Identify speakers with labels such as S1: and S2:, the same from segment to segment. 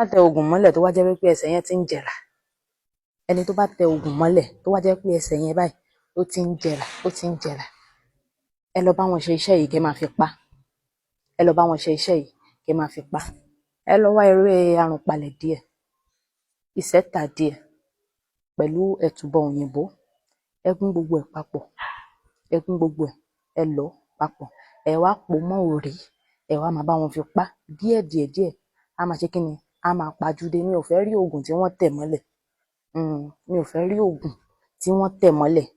S1: Bá tẹ oògùn mọ́lẹ̀ tó wá jẹ́ wípé ẹsẹ̀ yẹn ti ń jẹrà, ẹni tó bá tẹ oògùn mọ́lẹ̀ tó wá jẹ́ pé ẹsẹ̀ yẹn báyìí ó ti ń jẹrà, ó ti ń jẹrà, ẹ lọ bá wọn ṣe iṣẹ́ yìí kẹ́ máa fi pa. Ẹ lọ bá wọn ṣe iṣẹ́ yìí kẹ́ máa fi pa. Ẹ lọ wá ewé arùnpalẹ̀ díẹ̀, ìsẹ́tà díẹ̀ pẹ̀lú ẹ̀tùbọ̀ òyìnbó. Ẹ gún gbogbo ẹ̀ papọ̀, ẹ gún gbogbo ẹ̀, ẹ lọ̀ ọ́ papọ̀, ẹ wá pò ó mọ́ òrí, ẹ wá máa bá wọn fi pa díẹ̀ díẹ̀ díẹ̀. Á máa ṣe kí ni? Á máa pajúdé. Mi ò fẹ́ rí oògùn tí wọ́n tẹ̀ mọ́lẹ̀. Mi ò fẹ́ rí oògùn tí wọ́n tẹ̀ mọ́lẹ̀.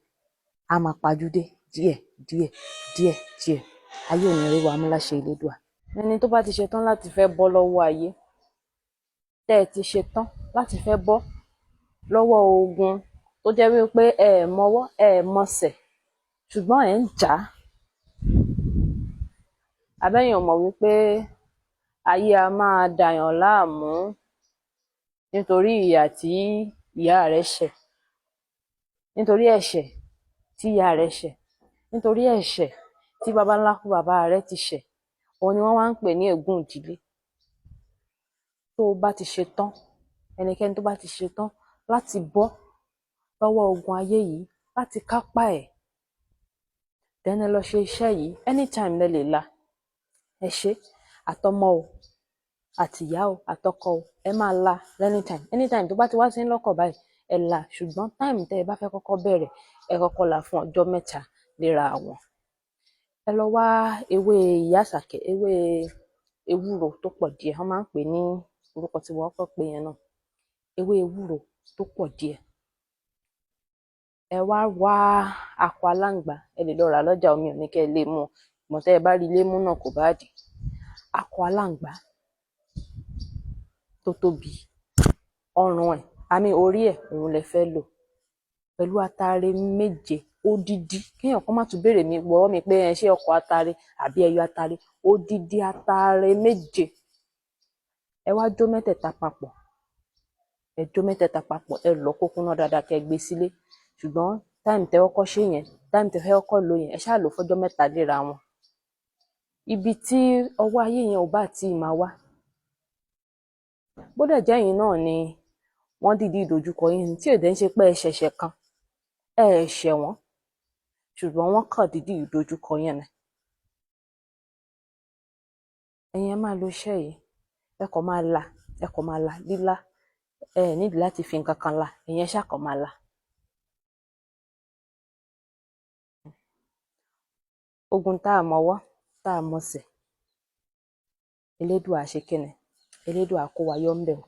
S1: Á máa pajúdé díẹ̀ díẹ̀ díẹ̀ díẹ̀. Ayé ò ní rí wa mú láṣẹ Elédùà. Ẹni tó bá ti ṣetán láti fẹ́ bọ́ lọ́wọ́ ayé, tẹ́ ẹ ti ṣetán láti fẹ́ bọ́ lọ́wọ́ ogun tó jẹ́ wípé ẹ ẹ̀ mọwọ́, ẹ ẹ̀ mọsẹ̀, ṣùgbọ́n ẹ̀ ń jà á. Àbẹ́yìn ò mọ̀ wípé ayé a máa dàyàn láàmú nítorí ìyà tí ìyá rẹ̀ ṣẹ̀, nítorí ẹ̀ṣẹ̀ tí ìyá rẹ̀ ṣẹ̀, nítorí ẹ̀ṣẹ̀ tí baba ńlá kú bàbá rẹ̀ ti ṣẹ̀, òun ni wọ́n wá ń pè ní ègún ìdílé. Tó o bá ti ṣetán, ẹnikẹ́ni tó bá ti ṣetán láti bọ́ lọ́wọ́ ogun ayé yìí, láti kápá ẹ̀, then ẹ lọ ṣe iṣẹ́ yìí. Anytime lẹ lè la. Ẹ ṣe àtọmọ o, àtìyá o, àtọkọ o, ẹ máa la anytime. Anytime tó bá ti wá sí lọ́kọ̀ báyìí, ẹ la. Ṣùgbọ́n time tẹ́ ẹ bá fẹ́ kọ́kọ́ bẹ̀rẹ̀, ẹ kọ́kọ́ là fún ọjọ́ 3 léra wọn. Ẹ lọ wá ewé ìyá àsàkẹ́, ewé ewúro tó pọ̀ díẹ̀. Wọ́n máa ń pè ní orúkọ tí wọ́n kọ́ pé yẹn náà, ewé ewúro tó pọ̀ díẹ̀. Ẹ wá wá akọ aláǹgbá. Ẹ lè lọ rà lọ́jà, omi ò ní kẹ́ ẹ lè mú un, ṣùgbọ́n tẹ́ ẹ bá rí ilé mú náà, kò bá dì. Akọ aláǹgbá tó tóbi, ọrùn ẹ̀ àmì orí ẹ̀ òun lẹ fẹ́ lò pẹ̀lú atare 7 odidi. Kéèyàn kan má tún béèrè mi gbọ́wọ́ mi pé ẹ ṣé ọkọ̀ atare àbí ẹyọ atare, odidi atare 7. Ẹ wá jó mẹ́tẹ̀ẹ̀ta papọ̀, ẹ jó mẹ́tẹ̀ẹ̀ta papọ̀, ẹ lọ̀ kó kúnná dáadáa, kẹ́ ẹ gbé sílé. Ṣùgbọ́n time tẹ́ kọ́kọ́ ṣe yẹn, time tẹ́ fẹ́ kọ́kọ́ lò yẹn, ẹ ṣáà lò fọ́jọ́ 3 léra wọn. Ibi tí ọwọ́ ayé yẹn ò bá tíì máa wá, bó dẹ̀ jẹ́ ẹ̀yin náà ni wọ́n dìídì dojúkọ yín, tí ò dẹ̀ ń ṣe pé ẹ ṣẹ̀ṣẹ̀ kan, ẹ ẹ̀ ṣẹ̀ wọ́n, ṣùgbọ́n wọ́n kàn dìídì dojúkọ yín ni. Ẹ̀yin ẹ máa lo iṣẹ́ yìí, ẹ kàn máa la, ẹ kàn máa la lílá. Ẹ ẹ̀ nídìí láti fi nǹkan kan la, ẹ̀yin ẹ ṣáà kàn máa la. Ogun tá a mọwọ́, tá a mọsẹ̀, Elédùà ṣe kíni? Elédùà kó wa yọ ńbẹ̀ o.